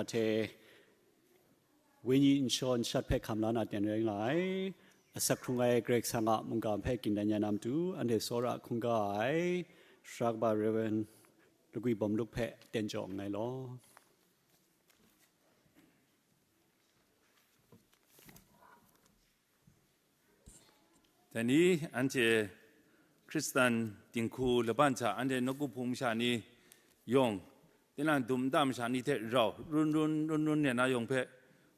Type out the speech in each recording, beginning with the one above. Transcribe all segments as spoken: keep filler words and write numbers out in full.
hte wenyi nshaw nshat hpe hkam la na ten rai nga ai. Asak hkrung ai Karai Kasang a mungga hpe gindan ya na matu, anhte tsawra hkungga ai Sara kaba Rev. Lagwi Bawm Luk hpe ten jaw nngai law. Dai ni anhte Hkristan dinghku laban hta anhte nawku hpung masha ni yawng, tinang dum nta masha ni hte rau run run run run nen na yawng hpe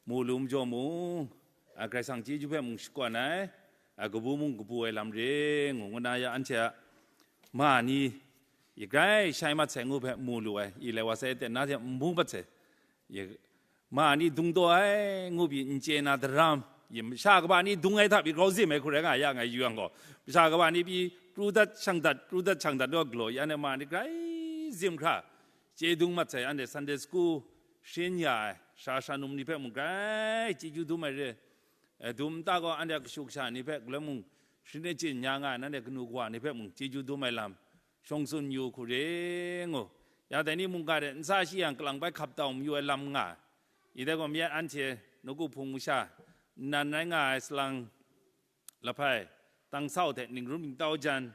mu lu majaw mung, a, Karai Kasang chyeju hpe mung shakawn ai, a, kabu mung kabu ai lam re ngu, ngu na ya anhte a ma ni, i grai shai mat sai ngu hpe mu lu ai, i lai wa sai ten na hte n bung pat sai, i ma ni dung taw ai ngu pyi n chye na daram, i masha kaba ni dung ai hta pyi grau zim ai hku rai nga ya ngai yu yang gaw, masha kaba ni pyi pru dat shang dat, pru dat shang dat gaw galaw, ya ne ma ni grai zim hkra, chye dung mat sai, anhte Sunday school sharin ya ai, sara sara num ni hpe mung grai chyeju dum ai re, e, dum nta gaw anhte a kashu kasha ni hpe galoi mung sharin achyin ya nga ai, nanhte kanu kawa ni hpe mung chyeju dum ai lam shawng tsun yu hku re ngu. Ya dai ni mungga de nsa shi yang kalang bai hkap tau mayu ai lam nga ai. I dai gaw, myit anhte nawku hpung masha, nnan rai nga ai salang lahpai, tangsau hte ningrum ningtau jan,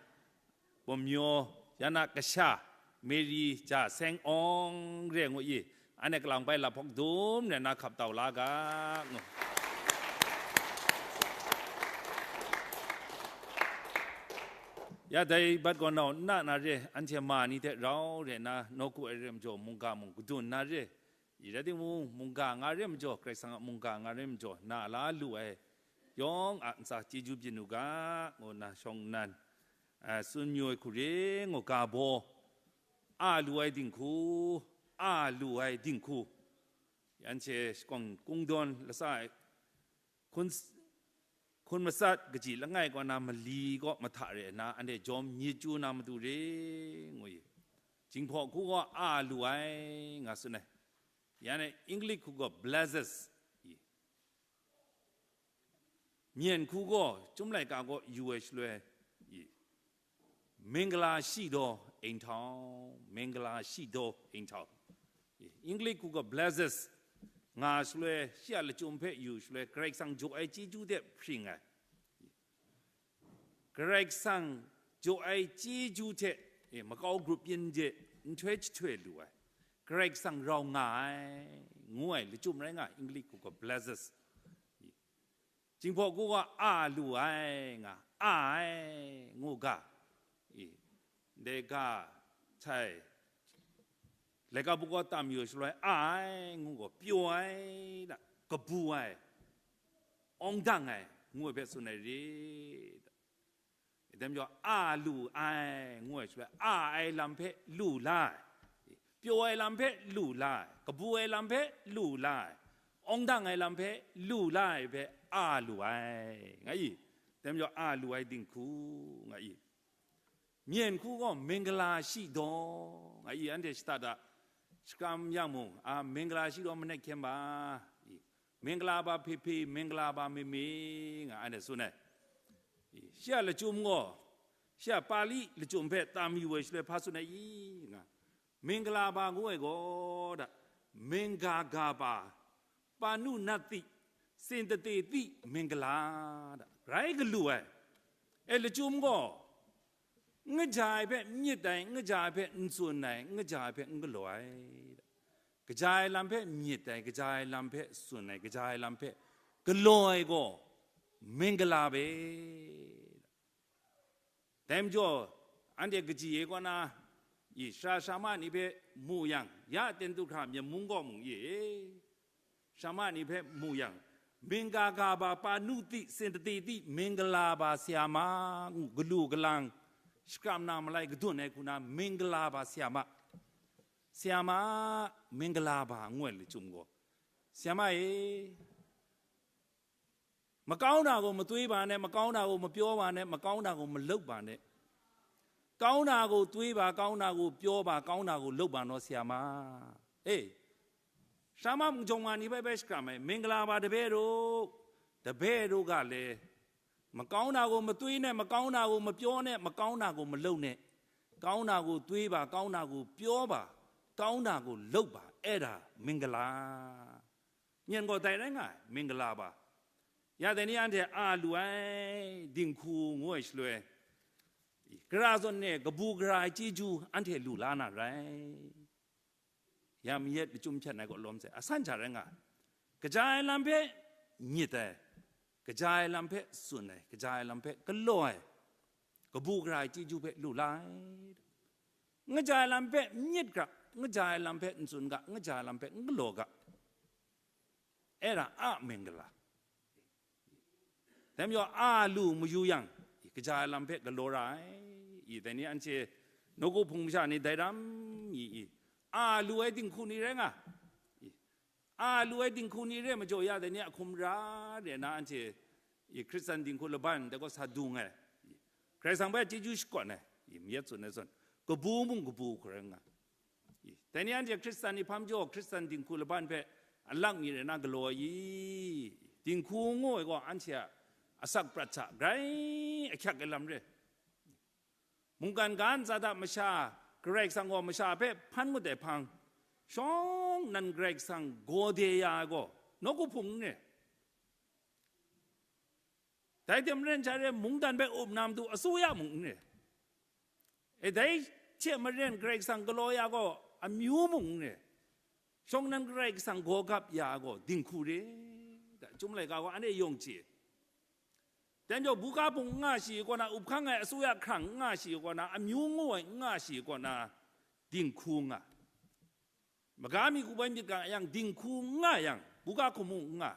Bawmyaw, ya na kasha, Mary, ja seng awng re ngu i, anhte kalang bai laphawk dum rai na hkap tau la ga, ngu. Ya dai bat gaw nau nna na re, anhte ma ni hte rau re na, nawku ai re majaw, mungga mung kadun na re, i rai timung, mungga nga re majaw, Karai Kasang a mungga nga re majaw, na la lu ai yawng a ntsa chyeju byin u ga, ngu nna shawng nnan, a, tsun yu ai hku re ngu, ga baw, a lu ai dinghku, a lu ai dinghku, anhte shakawn kungdawn latsa ai hkun, hkun matsat kaji langai kaw na mali kaw mahta re nna, anhte jawm myit chyu na matu re ngu i, Jinghpaw hku gaw a lu ai nga tsun ai. Ya ne English hku gaw blesses i. Myen hku gaw, Chyum laika gaw yu ai shaloi, i, Mingala shi daw eng htau, Mingala shi daw eng htau. I, English hku gaw blesses nga shaloi, shi a lachyum hpe yu shaloi, Karai Kasang jaw ai chyeju hte hpring ai. Karai Kasang jaw ai chyeju hte, e, makau grup yin de nhtoi jahtoi lu ai, Karai Kasang rau nga ai, ngu ai lachyum rai nga, English hku gaw blesses. Jinghpaw hku gaw a lu ai nga, a ai ngu ga, i, ndai ga htai, laika buk gaw tam yu shaloi, a ai ngu gaw, pyaw ai da, kabu ai, awng dang ai ngu ai hpe tsun ai re da. Dai majaw, a lu ai ngu ai shaloi, a ai lam hpe lu la ai, pyaw ai lam hpe lu la ai, kabu ai lam hpe lu la ai, awng dang ai lam hpe lu la ai hpe a lu ai, nga i. Dai majaw, a lu ai dinghku, nga i. Myen hku gaw, Mingala shi daw, nga i, anhte shata da, shakram yang mung, a, Mingala shi daw manet hkyen ba, i, Mingala ba hpe hpe, Mingala ba me me, nga anhte tsun ai. I, shi a lachyum gaw, shi a Pali lachyum hpe tam yu ai shaloi hpa tsun ai i, nga, Mingala ba ngu ai gaw, da, Mingga ga ba, Panu nat ti, Sintete ti, Mingala, da, grai galu ai. E, lachyum gaw, n kaja ai hpe n myit ai, n kaja ai hpe n tsun ai, n kaja ai hpe n galaw ai, da. Kaja ai lam hpe myit ai, kaja ai lam hpe tsun ai, kaja ai lam hpe galaw ai gaw, Mingala be. Dai majaw, anhte kaji e kaw na, i, sara sara ma ni hpe mu yang, ya ten du hkra Myen mung kaw mung i, sara ma ni hpe mu yang, Mingga ga ba Panu ti, Sintete ti, Mingala ba Sayama ngu galu galang, shakram na malai kadun ai hku na, Mingala ba Sayama, Sayama, Mingala ba ngu ai lachyum gaw, Sayama e, makau na gaw matwi ba ne, makau na gaw mapyaw ba ne, makau na gaw malaup ba ne. Kau na gaw twi ba, kau na gaw pyaw ba, kau na gaw laup ba naw, Sayama. E, sara ma mung jawng ma ni bai bai shakram ai, Mingala ba dabe ru, dabe ru ga le, makau na gaw matwi ne, makau na gaw mapyaw ne, makau na gaw malaup ne, kau na gaw twi ba, kau na gaw pyaw ba, kau na gaw laup ba, Era mingala. Nyen gaw dai rai nga ai, mingala ba. Ya dai ni anhte a lu ai dinghku ngu ai shaloi, gara zawn e kabu gara ai chyeju anhte lu la na rai. Ya mayat lachyum hpyan ai kaw lawm sai, asan sha rai nga ai. Kaja ai lam hpe myit ai, kaja ai lam hpe tsun ai, kaja ai lam hpe galaw ai, kabu gara ai chyeju hpe lu la ai. N kaja ai lam hpe myit ga, n kaja ai lam hpe n tsun ga, n kaja ai lam hpe n galaw ga. Era a mingala. Dai majaw a lu mayu yang, i, kaja ai lam hpe galaw ra ai. I, dai ni anhte nawku hpung masha ni dai ram, i, i, a lu ai dinghku ni rai nga. I, a lu ai dinghku ni re majaw ya, dai ni a hkum ra re na anhte, i, Hkristan dinghku laban dai gaw sa dung ai. I, Karai Kasang hpe chyeju shakawn ai. I, mayat tsun ai zawn, kabu mung kabu hkrai nga. I, dai ni anhte Hkristan ni hpa majaw, Hkristan dinghku laban hpe alak mi rai na galaw ai i? Dinghku ngu ai gaw anhte a asak prat hta grai ahkyak ai lam re. Mungkan ga ntsa hta masha, Karai Kasang gaw masha hpe hpan ngut ai hpang, shawng nnan Karai Kasang gaw de ya ai gaw, nawku hpung n re. Dai hte maren sha re, mungdan hpe up na matu asuya mung n re. E, dai hte maren Karai Kasang galaw ya gaw, amyu mung n re. Shawng nnan Karai Kasang gaw gap ya gaw, dinghku re. Da, Chyum laika gaw anhte yawng chye. Dai majaw, buga hpung n nga shi kaw na, up hkang ai asuya hkrang n nga shi kaw na, amyu ngu ai n nga shi kaw na, dinghku nga. Maga mi hku bai myit ga yang, dinghku n nga yang, buga hkum mung n nga.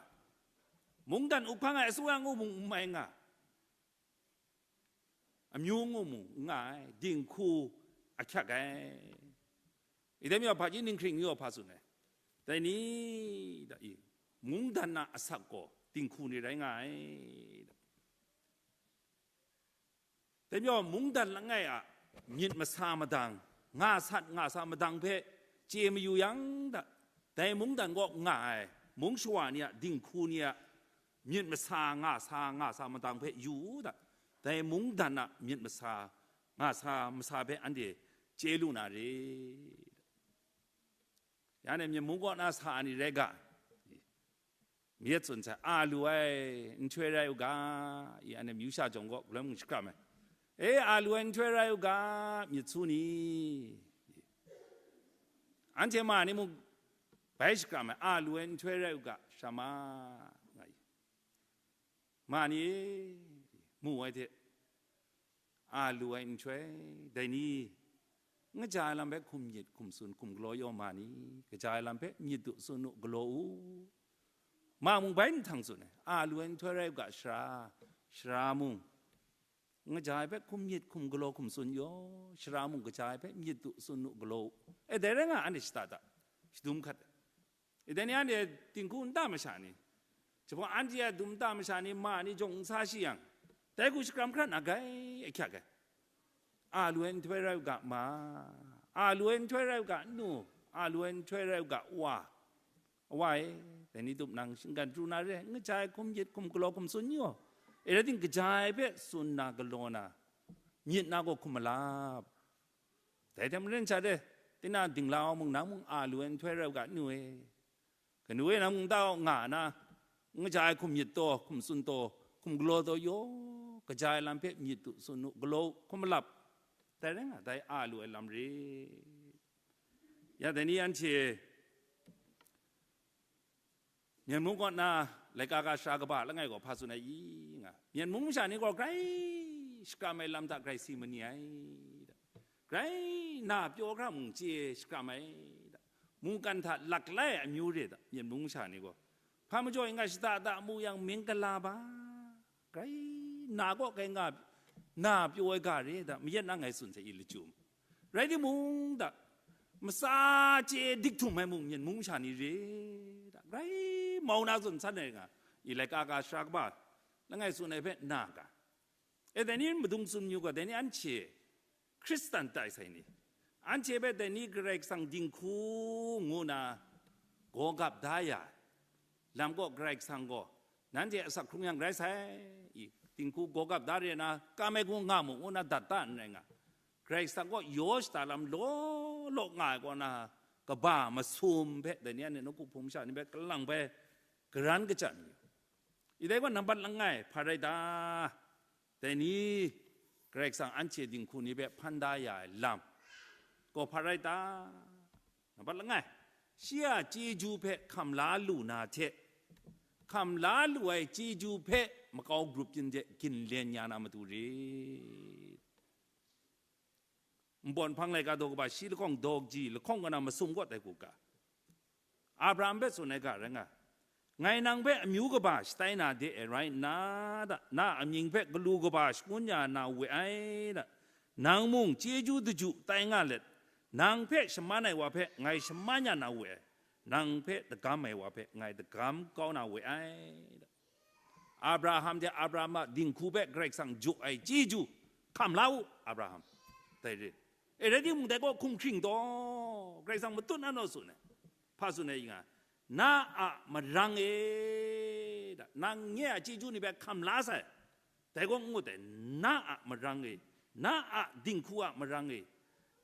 Mungdan up hkang ai asuya ngu mung n mai nga. Amyu ngu mung n nga ai, dinghku ahkyak ai. I dai majaw, hpaji ninghkring ni gaw hpa tsun ai? Dai ni, da i, mungdan a asak gaw dinghku ni rai nga ai. Dai majaw, mungdan langai a myit masa madang, nga sat nga sa madang hpe chye mayu yang, da, dai mungdan kaw nga ai mung shawa ni a, dinghku ni a myit masa nga sa nga sa madang hpe yu u, da, dai mungdan a myit masa nga sa masa hpe anhte chye lu na re. Ya, anhte myit mung kaw na sa ai ni rai ga, myit tsun sai, a lu ai nhtoi rai u ga, i, anhte myu sha jawng gaw galoi mung shakram ai. E, a lu ai nhtoi rai u ga, myit su ni? Anhte ma ni mung bai shakram ai, a lu ai nhtoi rai u ga, shama, nga i. Ma ni e, mu ai hte, a lu ai nhtoi, dai ni, n kaja ai lam hpe hkum myit, hkum tsun, hkum galaw yaw ma ni, kaja ai lam hpe myit du, tsun u, galaw u. Ma mung bai nhtang tsun ai, a lu ai nhtoi rai u ga, sara, sara mung, n kaja ai hpe hkum myit, hkum galaw, hkum tsun yaw, sara mung kaja ai hpe myit du, tsun u, galaw u. E, dai rai nga, anhte shada da, shadum hkat ai. I, dai ni anhte dinghku nta masha ni, jahpawng anhte a dum nta masha ni, ma ni jawng n sa shi yang, dai hku shakram hkrat na grai ahkyak ai. A lu ai nhtoi rai u ga, ma, a lu ai nhtoi rai u ga, nu, a lu ai nhtoi rai u ga, wa, wa e, dai ni tup nang shinggan pru na re, n kaja ai hkum myit, hkum galaw, hkum tsun yaw, e, rai ting, kaja ai hpe tsun na, galaw na, myit na gaw hkum malap. Dai hte maren sha de, tinang dingla wa mung, nang mung a lu ai nhtoi rai u ga, nu e. Kanu e nang mung nta nga na, n kaja ai hkum myit taw, hkum tsun taw, hkum galaw taw yaw, kaja ai lam hpe myit du, tsun u, galaw u, hkum malap. Dai rai nga, dai a lu ai lam re. Ya, dai ni anhte Myen mung kaw na laika ga sara kaba langai gaw hpa tsun ai i nga, Myen mung masha ni gaw grai shakram ai lam hta grai si ma ni ai, da. Grai na pyaw hkra mung chye shakram ai, da. Mungkan hta laklai ai amyu re, da, Myen mung masha ni gaw. Hpa majaw i nga, shada da mu yang mying gala ba, grai na kaw grai nga, na pyaw ai ga re, da, mayat na ngai tsun hte i lachyum. Rai timung, da, matsa chye dik htum ai mung, Myen mung masha ni re, da, grai mau na zawn san ai nga, i laika ga sara kaba langai tsun ai hpe na ga. E, dai ni madung tsun yu ga, dai ni anhte Hkristan tai sai ni, anhte hpe dai ni Karai Kasang dinghku ngu na gaw gap da ya ai lam gaw, Karai Kasang gaw nanhte asak hkrung yang rai sai, i, dinghku gaw gap da re na, kam ai hku nga mu ngu na dat da n rai nga, Karai Kasang gaw yaw shada lam law law nga ai kaw na, kaba masum hpe, dai ni anhte nawku hpung masha ni hpe kalang bai karan kachyan yu. Idai gaw nambat langai hpa rai ta? Dai ni Karai Kasang anhte dinghku ni hpe hpan da ya ai lam gaw hpa rai ta? Nambat langai, shi a chyeju hpe hkam la lu na hte, hkam la lu ai chyeju hpe makau grup byin de ginlen ya na matu rit. Nbawt nhpang laika daw kaba shi lahkawng daw kaji lahkawng kaw na masum kaw tai hku ga, Abraham hpe tsun ai ga rai nga, ngai nang hpe amyu kaba shatai na de ai rai nna, da, na a mying hpe galu kaba shangun ya na we ai, da, nang mung chyeju daju tai nga let, nang hpe shaman ai wa hpe ngai shaman ya na we ai, nang hpe dagam ai wa hpe ngai dagam kau na we ai, da. Abraham hte Abraham a dinghku hpe Karai Kasang jaw ai chyeju hkam la u, Abraham. Dai re. E, rai timung, dai gaw hkum hkring taw, Karai Kasang matut na naw tsun ai. Hpa tsun ai nga, na a marang e, da, nang nye a chyeju ni hpe hkam la sai. Dai gaw n ngut ai, na a marang e, na a dinghku a marang e,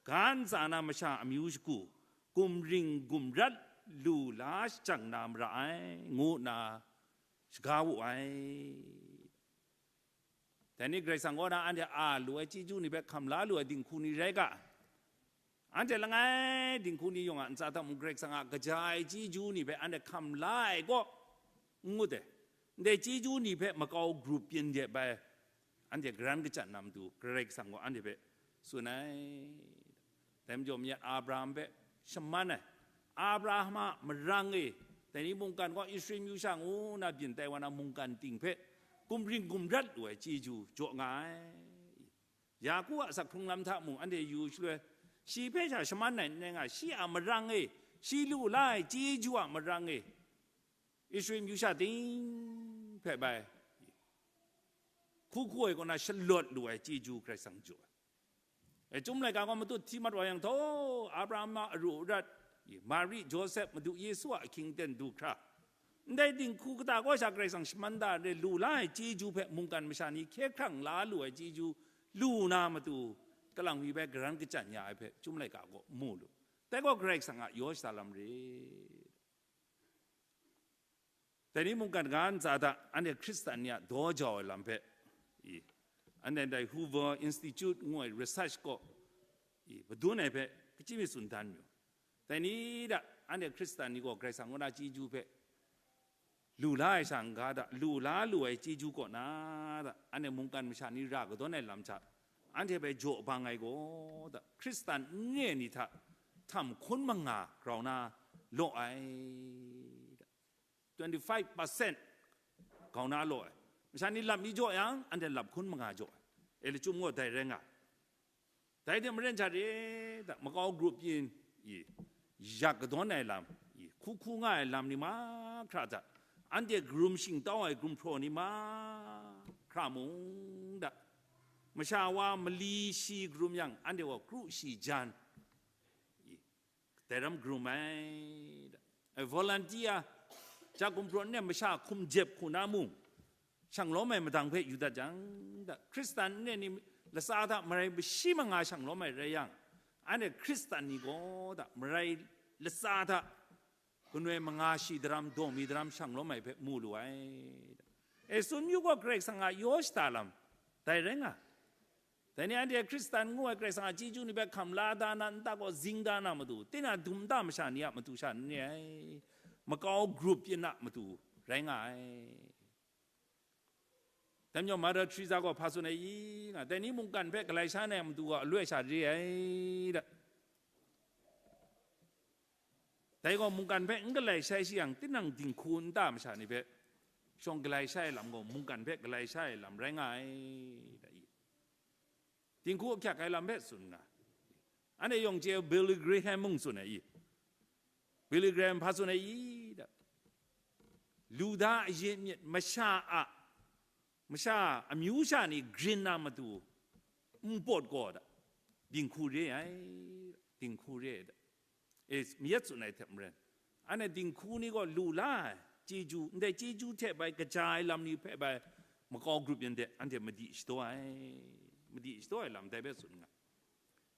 ga ntsa na masha amyu shagu, gumring gumrat lu la shajang na mara ai, ngu nna shaga wu ai. Dai ni Karai Kasang kaw na anhte a lu ai chyeju ni hpe hkam la lu ai dinghku ni rai ga, anhte langai dinghku ni yawng a ntsa hta mung Karai Kasang a kaja ai chyeju ni hpe anhte hkam la ai gaw n ngut ai. Ndai chyeju ni hpe makau grup byin de bai, anhte karan kachyan na matu Karai Kasang gaw anhte hpe tsun ai. Dai majaw, myen Abraham hpe shaman ai, Abraham a marang e, dai ni mungkan gaw Israel myu sha ngu na byin tai wa na mungkan ting hpe gumring gumrat lu ai chyeju jaw nga ai. Yaku a asak hkrung lam hta mung anhte yu shaloi, shi hpe sha shaman ai n rai nga, shi a marang e, shi lu la ai chyeju a marang e, Israel myu sha ting hpe bai hku hku ai kaw na shalawt lu ai chyeju Karai Kasang jaw ai. E, Chyum laika gaw matut hti mat wa yang htaw, Abraham a aru arat, Mari, Josep, Madu Yesu a ahkying ten du hkra, ndai dinghku kata kaw sha Karai Kasang shaman da re lu la ai chyeju hpe mungkan masha ni hkye hkrang la lu ai chyeju lu na matu, kalang mi bai karan kachyan ya ai hpe Chyum laika gaw mu lu. Dai gaw Karai Kasang a yaw shada lam re. Dai ni mungkan ga ntsa hta anhte Hkristan ni a daw jau ai lam hpe, i, anhte ndai Hoover Institute ngu ai research kaw, i, madun ai hpe kachyi mi tsun dan yu. Dai ni hta anhte Hkristan ni gaw Karai Kasang kaw na chyeju hpe lu la ai sha n-ga hta, lu la lu ai chyeju kaw na hta, anhte mungkan masha ni ra kadawn ai lam hta, anhte hpe jaw bang ai gaw hta, Hkristan n re ni hta htam hkun manga grau na law ai. Twenty-five percent grau na law ai. Masha ni lap mi jaw yang, anhte lap hkun manga jaw ai. E, lachyum gaw dai rai nga ai. Dai hte maren hta re hta, makau grup byin, i, yak kadawn ai lam, i, hku hku nga ai lam ni mahkra hta, anhte karum shingtau ai gumhpraw ni mahkra mung hta, masha wa mali shi karum yang, anhte gaw kru shi jan, i, dai ram karum ai, da. Ai, volunteer, ja gumhpraw n re masha hkum jep hku na mung, shang lawm ai madang hpe yu dat jang, da, Hkristan n re ni latsa hta marai mashi manga shang lawm ai rai yang, anhte Hkristan ni gaw, da, marai latsa hta ganoi manga shi daram, daw mi daram shang lawm ai hpe mu lu ai, da. E, tsun yu gaw Karai Kasang a yaw shada lam dai rai nga. Dai ni anhte Hkristan ngu ai Karai Kasang a chyeju ni hpe hkam la da na, nta gaw zing da na matu, tinang dum nta masha ni a matu sha n re ai, makau grup byin a matu rai nga ai. Dai majaw Mother Teresa gaw hpa tsun ai i nga, dai ni mungkan hpe galai sha ai matu gaw aloi sha re ai da. Dai gaw mungkan hpe n galai shai shi yang, tinang dinghku nta masha ni hpe shawng galai sha ai lam gaw, mungkan hpe galai sha ai lam rai nga ai, da i. Dinghku ahkyak ai lam hpe tsun nga. Anhte yawng chye Billy Graham mung tsun ai i. Billy Graham hpa tsun ai i, da. Luda ayin myit masha a, masha amyu sha ni grin na matu npawt gaw da, dinghku re ai, dinghku re ai da. E, mayat tsun ai hte maren, anhte dinghku ni gaw lu la ai chyeju, ndai chyeju hte bai kaja ai lam ni hpe bai makau grup yin de, anhte madi shadaw ai, madi shadaw ai lam dai hpe tsun nga.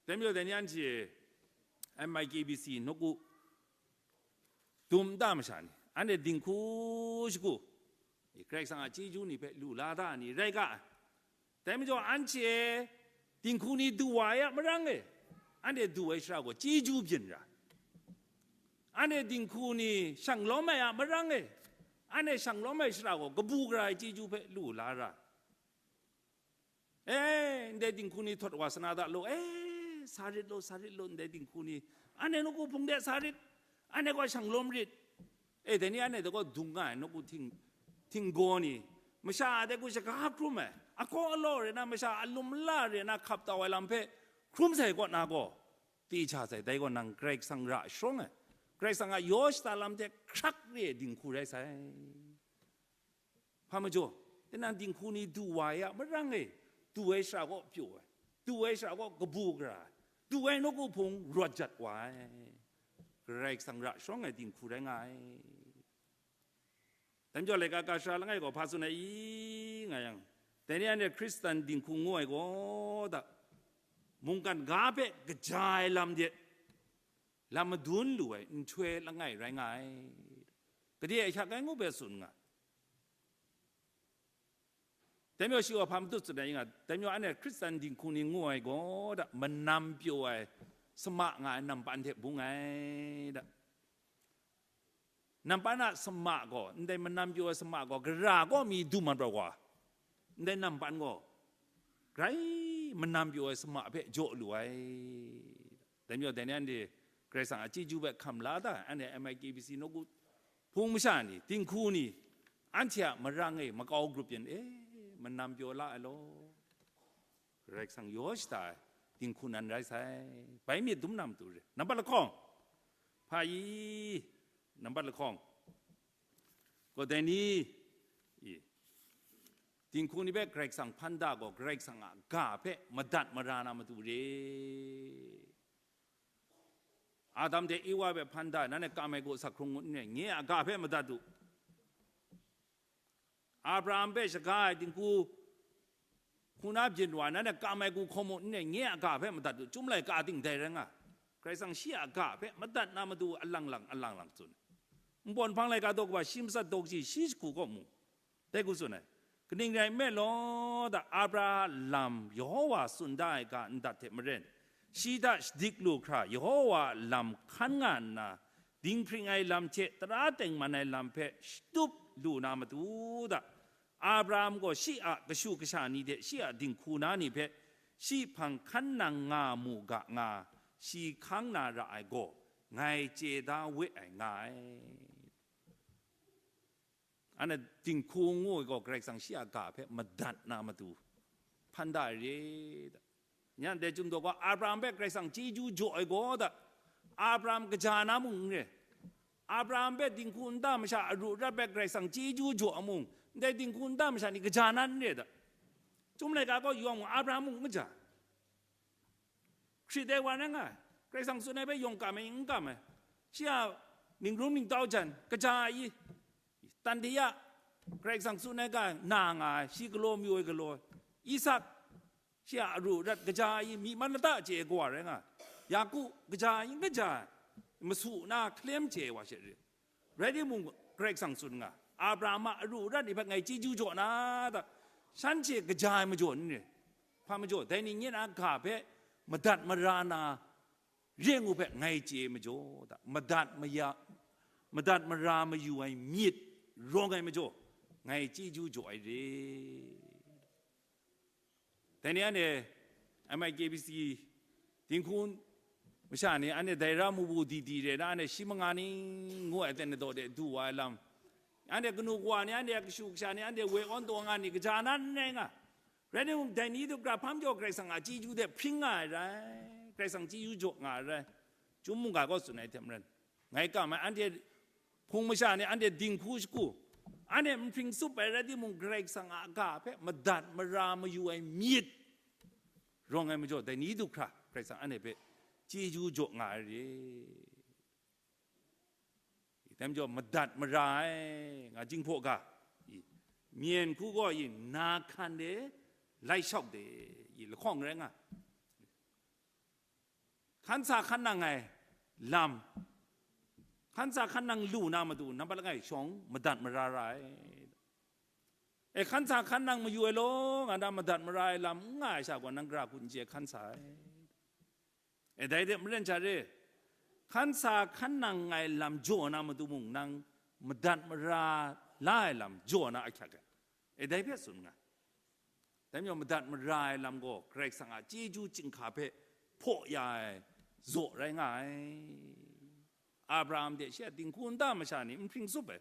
Dai majaw, dai ni anhte M I K B C nawku dum nta masha ni, anhte dinghku shagu, Karai Kasang a chyeju ni hpe lu la da ni rai ga ai. Dai majaw, anhte dinghku ni du wa ai a marang e, anhte du ai shara gaw chyeju byin ra. Anhte dinghku ni shang lawm ai a marang e, anhte shang lawm ai shara gaw kabu gara ai chyeju hpe lu la ra. E, ndai dinghku ni htawt wa sa na da law, e, sa rit law, sa rit law, ndai dinghku ni, anhte nawku hpung de sa rit, anhte gaw shang lawm rit. E, dai ni anhte gaw dung nga ai nawku hting, htinggaw ni, masha a dai hku shaga hkrum ai, ahkaw alaw re na, masha a lum la re na hkap tau ai lam hpe hkrum sai kaw na gaw, teja sai, dai gaw nang Karai Kasang ra sharawng ai, Karai Kasang a yaw shata lam hte hkrak re ai dinghku rai sai. Hpa majaw, tinang dinghku ni du wa ai a marang e, du ai shara gaw pyaw ai, du ai shara gaw kabu gara ai, du ai nawku hpung rawt jat wa ai, Karai Kasang ra sharawng ai dinghku rai nga ai. Dai majaw, laika ga sara langai gaw hpa tsun ai i nga yang, dai ni anhte Hkristan dinghku ngu ai gaw da, mungkan ga hpe kaja ai lam de, lam madun lu ai nhtoi langai rai nga ai. Gade a hyak ai ngu hpe tsun nga. Dai majaw shi gaw hpa matut tsun ai nga, dai majaw anhte Hkristan dinghku ni ngu ai gaw da, manam pyaw ai sama nga ai nampan hte bung ai da. Nampan a sama gaw, ndai manam pyaw ai sama gaw, gara kaw mi du mat wa, ndai nampan gaw, grai manam pyaw ai sama hpe jaw lu ai. Dai majaw, dai ni anhte Karai Kasang a chyeju hpe hkam la da ai, anhte M I K B C nawku hpung masha ni, dinghku ni, anhte a marang e makau grup yin e, manam pyaw la ai law. Karai Kasang yaw shata ai dinghku nan rai sai. Bai myit dum na matu re. Nampat lahkawng. Hpa i, nampat lahkawng. Gaw dai ni, i, dinghku ni hpe Karai Kasang hpan da gaw, Karai Kasang a ga hpe madat mara na matu re. Adam hte Ewa hpe hpan da, nanhte kam ai gaw asak hkrung ngut n re, nye a ga hpe madat u. Abraham hpe shaga ai dinghku hku na byin wa, nanhte kam ai gaw hkawm u n re, nye a ga hpe madat u, chyum laika ting dai rai nga. Karai Kasang shi a ga hpe madat na matu alang lang, alang lang tsun. Npawt nhpang laika daw kaba shi matsat daw kaji shi jahku kaw mu. Dai hku tsun ai. Kaning rai nme law, da Abraham lam Yehowa tsun da ai ga ndat hte maren, shi hta shadik lu hkra Yehowa a lam hkan nga nna, dinghpring ai lam hte tara tengman ai lam hpe shatup lu na matu da, Abraham gaw shi a kashu kasha ni hte shi a dinghku na ni hpe shi hpang hkan nang nga mu ga nga, shi hkang na ra ai gaw, ngai chye da we ai nga ai. Anhte dinghku ngu ai gaw Karai Kasang shi a ga hpe madat na matu hpan da ai re. Nyan dai chyum daw gaw, Abraham hpe Karai Kasang chyeju jaw ai gaw da, Abraham kaja na mung n re. Abraham hpe dinghku nta masha aru arat hpe Karai Kasang chyeju jaw a mung, ndai dinghku nta masha ni kaja na n re da. Chyum laika gaw yu a mung, Abraham mung n kaja. Hkrit ai wa rai nga ai. Karai Kasang tsun ai hpe yawng kam ai, n kam ai. Shi a ningrum ningtau jan, kaja ai i, Tanhte ya, Karai Kasang tsun ai ga na nga ai, shi galaw mayu ai galaw, Isak, shi a aru arat kaja ai i, myi man lata chye ai kawa rai nga ai. Yaku kaja ai i, n kaja ai, masu na hkalem chye ai wa she re. Rai timung, Karai Kasang tsun nga, Abraham a aru arat ni hpe ngai chyeju jaw na ta, shanhte kaja ai majaw n re. Hpa majaw, dai ni nye na ga hpe madat mara na, re ngu hpe ngai chye majaw, da, madat maya, madat mara mayu ai myit rawng ai majaw, ngai chyeju jaw ai re. Dai ni anhte M I K B C dinghku masha ni, anhte dai ra mu bu di di re na, anhte shi manga ni ngu ai ten daw de du wa ai lam, anhte kanu kawa ni, anhte kashu kasha ni, anhte woi awn taw nga ni, kaja na n rai nga. Rai timung, dai ni du hkra hpang jaw Karai Kasang a chyeju de hpring nga ai rai, Karai Kasang chyeju jaw nga ai rai, Chyum mungga gaw tsun ai hte maren, ngai kam ai, anhte hpung masha ni, anhte dinghku shagu, anhte nhpring tsup ai rai timung, Karai Kasang a ga hpe madat mara mayu ai myit rawng ai majaw, dai ni du hkra Karai Kasang anhte hpe chyeju jaw nga ai re. I, dai majaw, madat mara ai, nga, Jinghpaw ga, i, myen hku gaw, i, na hkan de, lai shawk de, i, lahkawng rai nga. Hkan sa hkan nang ai lam, Hkan sa hkan nang lu na matu, nampat langai shawng madat mara ra ai. E, hkan sa hkan nang mayu ai law, nga na madat mara ai lam n nga ai sha gaw, nang gara hku n chye hkan sa ai. E, dai de maren sha re, hkan sa hkan nang nga ai lam jaw na matu mung, nang madat mara la ai lam jaw na ahkyak ai. E, dai hpe tsun nga. Dai majaw, madat mara ai lam gaw Karai Kasang a chyeju chyinghka hpe hpaw ya ai zaw rai nga ai. Abraham de shi a dinghku nta masha ni n hpring tsup ai.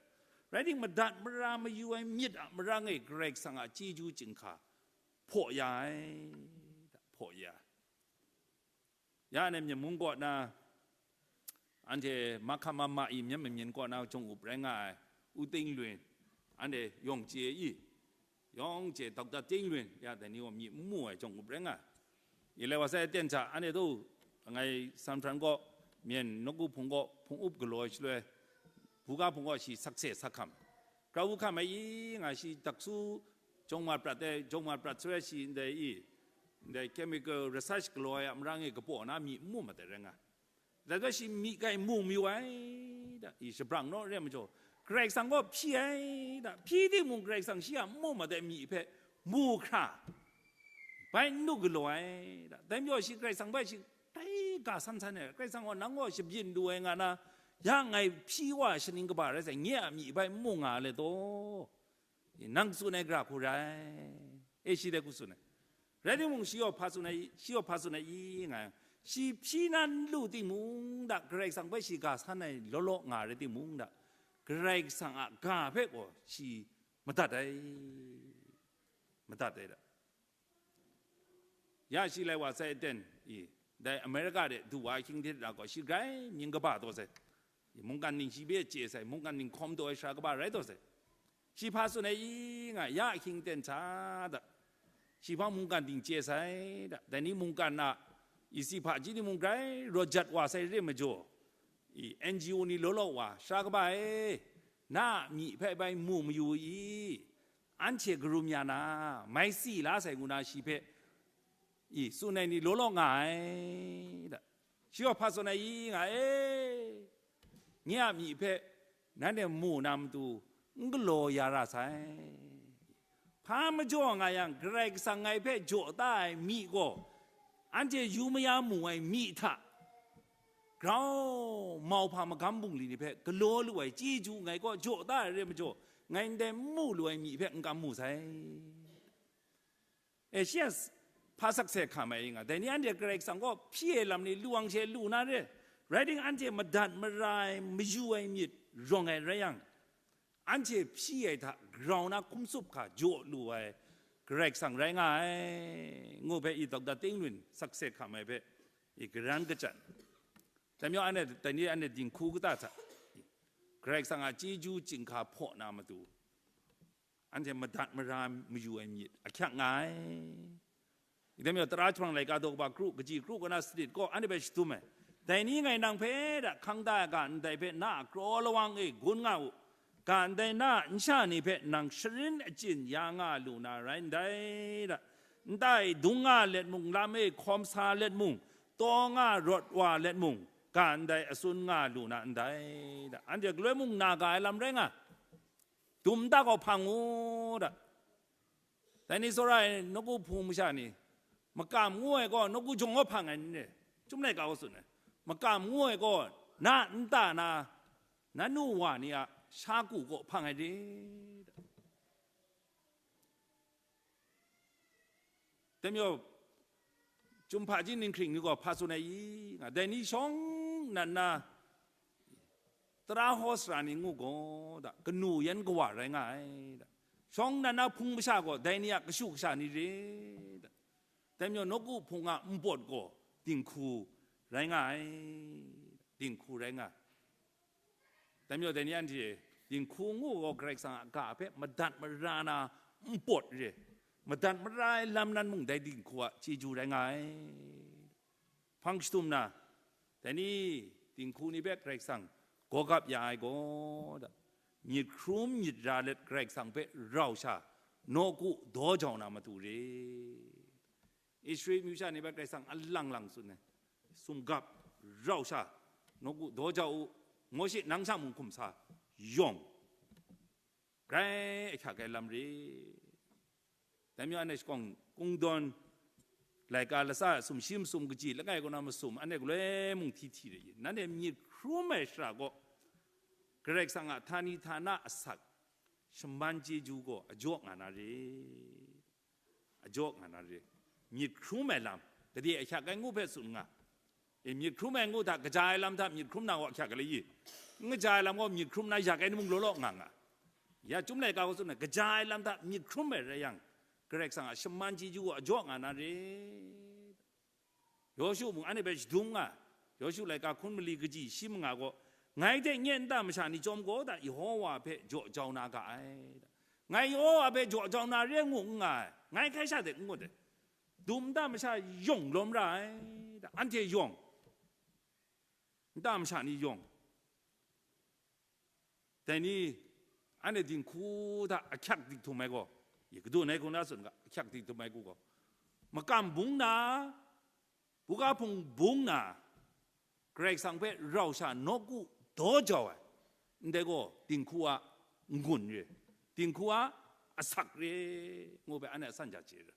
Rai timung, madat mara mayu ai myit a marang e Karai Kasang a chyeju chyinghka hpaw ya ai, hpaw ya ai. Ya, anhte Myen mung kaw na, anhte mahkam ma ma i myit mamyin kaw na jawng up rai nga ai, U Ting Lun, anhte yawng chye i, yawng chye Doctor Ting Lun, ya, dai ni gaw myi n mu ai jawng up rai nga ai. I lai wa sai aten hta, anhte tu, ngai San Fran kaw, Myen nawku hpung kaw, hpung up galaw ai shaloi, buga hpung kaw shi sakse sa hkam. Grau hkam ai i, nga shi daksu jawng mat prat ai, jawng mat prat shaloi shi ndai i, ndai chemical research galaw ai a marang e kapaw na myi n mu mat ai rai nga. Dai gaw shi myi kai mu mayu ai da, i shabrang naw re ai majaw, Karai Kasang gaw hpyi ai da, hpyi timung Karai Kasang shi a n mu mat ai myi hpe mu hkra, bai n nu galaw ai da. Dai majaw shi Karai Kasang bai shi tai ga san san ai, Karai Kasang gaw nang gaw shabyin lu ai nga na, ya ngai hpyi wa shaning kaba rai sai, nye a myi bai n mu nga let taw. Nang tsun ai gara hku rai, e, shi dai hku tsun ai. Rai timung, shi gaw hpa tsun ai, shi gaw hpa tsun ai i nga yang, shi hpyi na n lu timung da, Karai Kasang hpe shi ga san ai law law nga rai timung da, Karai Kasang a ga hpe gaw shi madat ai, madat ai da. Ya shi lai wa sai aten i, dai America de du wa ahkying hte ra gaw, shi grai mying kaba taw sai, mungkan ning shi hpe chye sai, mungkan ning hkawm taw ai sara kaba rai taw sai. Shi hpa tsun ai i nga, ya ahkying ten hta da, shi hpa mungkan ning chye sai da, dai ni mungkan a isi hpaji ni mung grai rawt jat wa sai re majaw, i, N G O ni law law wa, sara kaba e, na a myi hpe bai mu mayu i, anhte karum ya na, mai si la sai ngu na shi hpe, i, tsun ai ni law law nga ai da. Shi gaw hpa tsun ai i nga e, nye a myi hpe nanhte mu na matu n galaw ya ra sai. Hpa majaw nga yang, Karai Kasang ngai hpe jaw ta ai myi gaw, anhte yu maya mu ai myi hta grau mauhpa magam bungli ni hpe galaw lu ai chyeju ngai kaw jaw ta ai re majaw, ngai ndai n mu lu ai myi hpe n kam mu sai. E, shi a s-, hpa sakse hkam ai nga, dai ni anhte Karai Kasang kaw hpyi ai lam ni lu ang she lu na re, rai timung, anhte madat mara ai, mayu ai myit rawng ai rai yang, anhte hpyi ai hta grau na hkum tsup hkra jaw lu ai Karai Kasang rai nga ai, ngu hpe i Doctor Ting Lun sakse hkam ai hpe i karan kachyan. Dai majaw, anhte dai ni anhte dinghku kata hta Karai Kasang a chyeju chyinghka hpaw na matu, anhte madat mara mayu ai myit ahkyak nga ai. Dai majaw, tara jahprang laika daw kaba kru, kaji kru kaw na sanit gaw anhte hpe shadum ai. Dai ni ngai nang hpe da hkang da ai ga ndai hpe na a kraw lawang e gun nga u. Ga ndai na a nsha ni hpe nang sharin achyin ya nga lu na rai ndai da. Nta e dung nga let mung, lam e hkawm sa let mung, taw nga rawt wa let mung, ga ndai atsun nga lu na ndai da. Anhte galoi mung na ga ai lam rai nga. Dum nta gaw hpang u da. Dai ni tsawra ai nawku hpung masha ni, makam ngu ai gaw nawku jawng gaw hpang ai ni re, Chyum laika gaw tsun ai. Makam ngu ai gaw na nta na, na nu wa ni a sha ku gaw hpang ai re da. Dai majaw, Chyum hpaji ninghkring ni gaw hpa tsun ai i nga, dai ni shawng nnan na tara hkaw sara ni ngu gaw da, kanu yan kawa rai nga ai da. Shawng nnan na hpung masha gaw dai ni a kashu kasha ni re da. Dai majaw, nawku hpung a npawt gaw dinghku rai nga ai, dinghku rai nga ai. Dai majaw, dai ni anhte dinghku ngu gaw Karai Kasang a ga hpe madat mara na npawt re, madat mara ai lam nan mung dai dinghku a chyeju rai nga ai. Hpang shadum na, dai ni dinghku ni hpe Karai Kasang gawgap ya ai gaw da, myit hkrum myit ra let Karai Kasang hpe rau sha, nawku daw jau na matu re. Israel amyu sha ni hpe Karai Kasang alang lang tsun ai, sumgap, rau sha, nawku daw jau u, Mawshe nang sha mung hkum sa, yawng, grai ahkyak ai lam re. Dai majaw, anhte shakawn kungdawn laika latsa sumshi masum kaji langai kaw na masum, anhte galoi mung hti hti re, nanhte myit hkrum ai shara gaw, Karai Kasang a htani htana asak shaman chyeju gaw a jaw nga na re. A jaw nga na re. Myit hkrum ai lam, gade ahkyak ai ngu hpe tsun nga. E, myit hkrum ai ngu hta, kaja ai lam hta myit hkrum na gaw ahkyak ai le i? N kaja ai lam gaw myit hkrum na yak ai ni mung law law nga nga. Ya, Chyum laika gaw tsun ai, kaja ai lam hta myit hkrum ai rai yang, Karai Kasang a shaman chyeju gaw a jaw nga na re. Yawshu mung anhte hpe shadum nga, Yawshu laika hkun mali kaji shi manga gaw, ngai hte nye nta masha ni chyawm gaw da, Yehowa hpe jaw jau na ga ai. Ngai Yehowa hpe jaw jau na re ngu n nga ai, ngai hkai sha de n ngut ai. Dum nta masha yawng lawm ra ai da, anhte yawng, nta masha ni yawng. Dai ni, anhte dinghku hta ahkyak dik htum ai gaw, i, kadu nai hkung na tsun ga, ahkyak dik htum ai gaw, makam bung na, buga hpung bung na, Karai Kasang hpe rau sha nawku daw jau ai, ndai gaw dinghku a n-gun re, dinghku a asak re, ngu hpe anhte a san ja chye ra.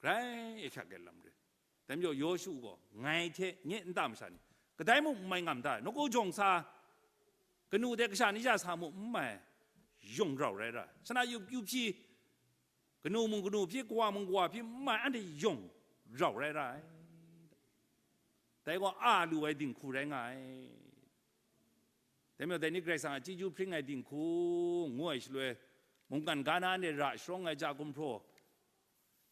Grai ahkyak ai lam re. Dai majaw Yawshu gaw, ngai hte nye nta masha ni, kadai mung n mai ngam da, nawku jawng sa, kanu de kasha ni ja sa mu n mai, yawng rau rai ra, shana yup yup shi, kanu mung kanu hpyi, kawa mung kawa hpyi n mai, anhte yawng rau rai ra ai. Dai gaw a lu ai dinghku rai nga ai. Dai majaw, dai ni Karai Kasang a chyeju hpring ai dinghku ngu ai shaloi, mungkan ga na anhte ra sharawng ai ja gumhpraw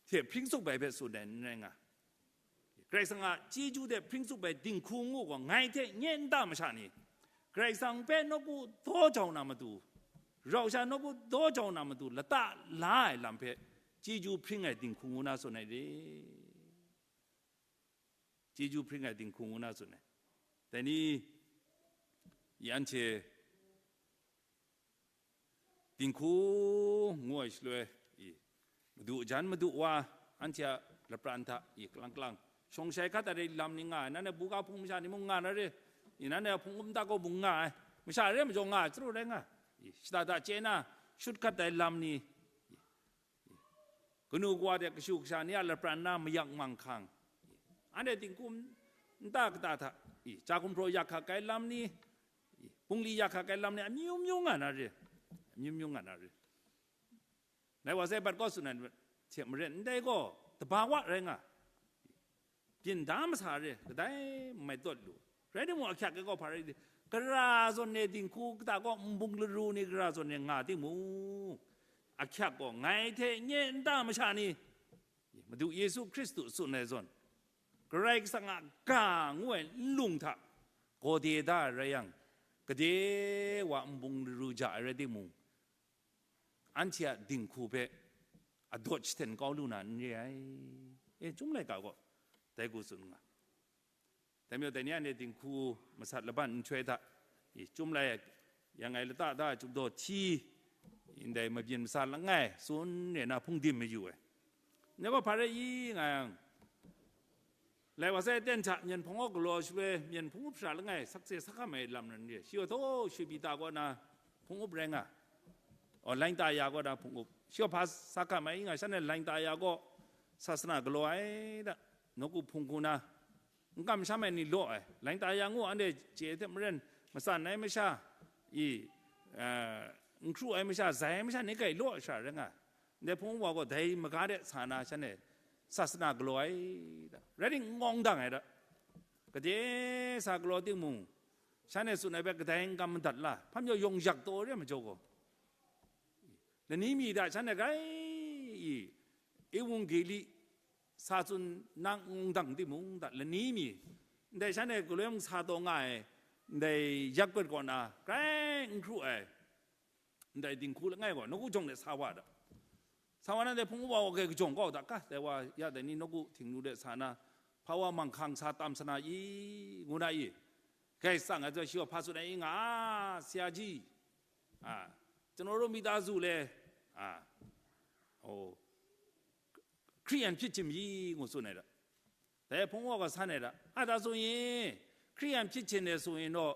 hte hpring tsup ai hpe tsun ai n rai nga. Karai Kasang a chyeju hte hpring tsup ai dinghku ngu gaw, ngai hte nye nta masha ni, Karai Kasang hpe nawku daw jau na matu, rau sha nawku daw jau na matu, lata la ai lam hpe chyeju hpring ai dinghku ngu na tsun ai re. Chyeju hpring ai dinghku ngu na tsun ai. Dai ni, i anhte dinghku ngu ai shaloi, i, madu jan madu wa, anhte a lapran hta, i, kalang kalang, shawng shai hkat ai lam ni nga ai, nanhte buga hpung masha ni mung nga na re, i, nanhte a hpung up nta kaw bung nga ai, masha re majaw nga ai, chyaru rai nga, i, shada da chye na, shut hkat ai lam ni, i, kanu kawa de kashu kasha ni a lapran na mayak manghkang, anhte dinghku nta kata hta, i, ja gumhpraw yak hkak ai lam ni, i, bungli yak hkak ai lam ni, amyu myu nga na re, amyu myu nga na re. Ngai wa sai bat kaw tsun ai hte maren, ndai gaw dabawa rai nga, byin da masa re, kadai n mai tawt lu. Rai timung, ahkyak ai gaw hpa rai di, gara zawn e dinghku kata kaw nbung laru ni gara zawn e nga timung, ahkyak gaw ngai hte nye nta masha ni, Madu Yesu Hkristu tsun ai zawn, Karai Kasang a ga ngu ai nlung hta gawde da ai rai yang, gade wa nbung laru ja ai rai timung, anhte a dinghku hpe adawt shaten kau lu na n re ai. E, Chyum laika gaw dai hku tsun nga. Dai majaw, dai ni anhte dinghku masat laban nhtoi hta, i, Chyum lai yang ai lata da ai Chyum daw hti, ndai mabyin masat langai tsun re na hpung dim mayu ai. Ndai gaw hpa rai i nga yang, lai wa sai aten hta myen hpung up galaw shaloi, myen hpung up shara langai sakse sa hkam ai lam ran re. Shi gaw htaw Shepita kaw na hpung up rai nga, o, Lainta ya kaw na hpung up. Shi gaw hpa sa hkam ai i nga, shanhte Lainta ya kaw sasana galaw ai da, nawku hpung hku na, n kamsham ai ni law ai, Lainta ya ngu anhte chye hte maren, matsan ai masha, i, eh, n hkru ai masha, zai ai masha ni kai law ai shara rai nga. Ndai hpung wa gaw dai maga de sa na shanhte sasana galaw ai da, rai timung, n ngawng dang ai da, gade sa galaw timung, shanhte tsun ai hpe kadai n kam madat la, hpa majaw yawng yak taw re ai majaw gaw, lani mi hta shanhte grai i, Ewangeli sa tsun na n ngawng dang timung da, lani mi, ndai shanhte galoi mung sa taw nga ai, ndai yakpet kaw na grai n hkru ai, ndai dinghku langai gaw nawku jawng de sa wa da. Sa wa na, dai hpung uwa wa kai kajawng kau da, ka, dai wa ya dai ni nawku htingnu de sa na, hpa wa manghkang sa tam sa na i, ngu na i, kai tsang ai zawn shi gaw hpa tsun ai i nga, a, ဆရာကြီး, a, ကျွန်တော်တို့မိသားစုလည်း, a, ဟို, ခရိယန်ဖြစ်ချင်ပြီ ကိုဆိုနေတာ။ ဒါပေမဲ့ ဘုန်းဘုရားက ဆန်းနေတာ။ အဲဒါဆိုရင် ခရိယန်ဖြစ်ချင်တယ်ဆိုရင်တော့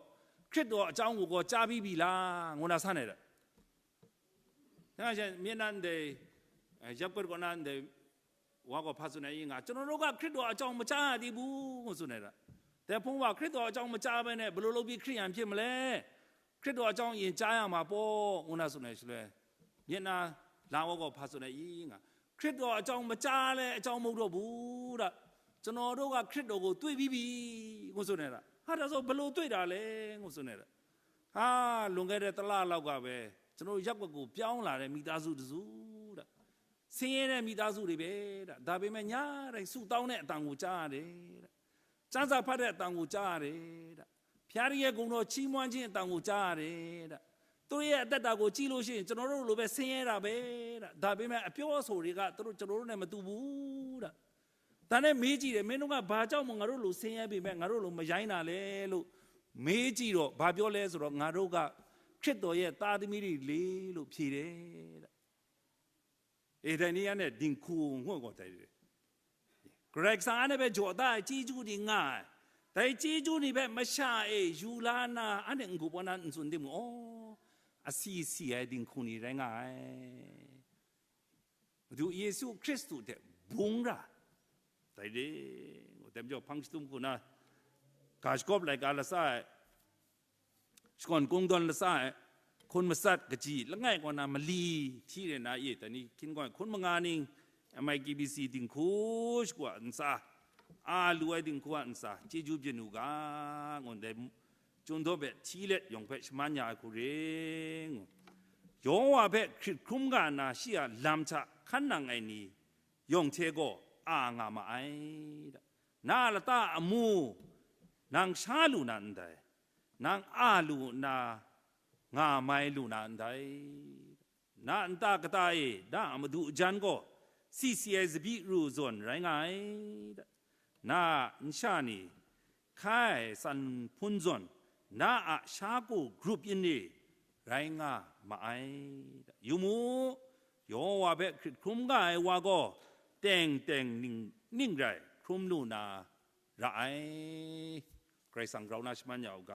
ခရစ်တော်အကြောင်းကိုကောကြားပြီးပြီလား ငိုနာဆန်းနေတာ။ ဒါကြောင့်မျက်နှာတွေရပ်ကွက်ကောနာတွေ ဝါကောဖတ်ဆိုနေရင်ငါကျွန်တော်တို့ကခရစ်တော်အကြောင်းမကြားရသေးဘူးဆိုနေတာ။ တဲ့ဖုံးဝါခရစ်တော်အကြောင်းမကြားဘဲနဲ့ဘယ်လိုလုပ်ပြီးခရိယန်ဖြစ်မလဲ။ ခရစ်တော်အကြောင်းယင်ကြားရမှာပေါ့ငိုနာဆိုနေရှလွဲမျက်နှာလာဝါကောဖတ်ဆိုနေရင်ငါခရစ်တော်အကြောင်းမကြားလဲအကြောင်းမဟုတ်တော့ဘူးတဲ့။ ကျွန်တော်တို့ကခရစ်တော်ကိုတွေ့ပြီးပြီငိုဆိုနေတာ။ ဟာဒါဆိုဘယ်လိုတွေ့တာလဲငိုဆိုနေတာ။ ဟာလွန်ခဲ့တဲ့တစ်လလောက်ကပဲကျွန်တော်တို့ရပ်ကွက်ကိုပြောင်းလာတဲ့မိသားစုတစုတဲ့ဆင်းရဲတဲ့မိသားစုတွေပဲတဲ့ဒါပေမဲ့ညတိုင်းဆုတောင်းတဲ့အတန်ကိုကြားရတယ်တဲ့စံစာဖတ်တဲ့အတန်ကိုကြားရတယ်တဲ့ဖျားရည်ရဲ့ဂုံတော်ချီးမွမ်းခြင်းအတန်ကိုကြားရတယ်တဲ့သူတို့ရဲ့အသက်တာကိုကြည့်လို့ရှိရင်ကျွန်တော်တို့လိုပဲဆင်းရဲတာပဲတဲ့ဒါပေမဲ့အပြောအဆိုတွေကသူတို့ကျွန်တော်တို့နဲ့မတူဘူးတဲ့ဒါနဲ့မေးကြည့်တယ်မင်းတို့ကဘာကြောင့်မငါတို့လိုဆင်းရဲပေမဲ့ငါတို့လိုမရိုင်းတာလဲလို့မေးကြည့်တော့ဘာပြောလဲဆိုတော့ငါတို့ကခရစ်တော်ရဲ့သားသမီးတွေလေလို့ဖြေတယ်တဲ့ Ehtani ane dingkhu ngo ko tai de. Grai sang ane be jo da chi ju di nga. Tai chi ju ni be masha e yu la na ane ngu bo na nsun di mo. A si si ai dingkhu ni rai nga ai. Du Yesu Kristu de bung ra. Tai de ngo tem jo pang stum ku na. Ka shkop lai ka la sa ai. Shakawn kungdawn lasa ai hkun masat kaji langai kaw na mali hti re na ye tani hkin gaw hkun manga ning M I K B C dinghku shakwa ntsa a lu ai dinghku a ntsa chyeju byin u ga, ngun dai chyun daw hpe hti let yawng hpe shaman ya ai hku re ngu. Yawng wa hpe hkrit hkrum ga na shi a lam hta hkan nang ai ni yawng hte gaw a nga ma ai. Na a lata a amu nang sha lu na ndai, nang a lu nna nga mai lu na ndai. Na nta kata e na a madu jan gaw si si ai tsabyi ru zawn rai nga ai. Na a nsha ni hkai san hpun zawn na a sha ku grup yin ni rai nga ma ai. Yu mu, Yehowa hpe hkrit hkrum nga ai wa gaw teng teng ning, ning rai hkrum lu na ra ai. Karai Kasang grau na shaman ya u ga.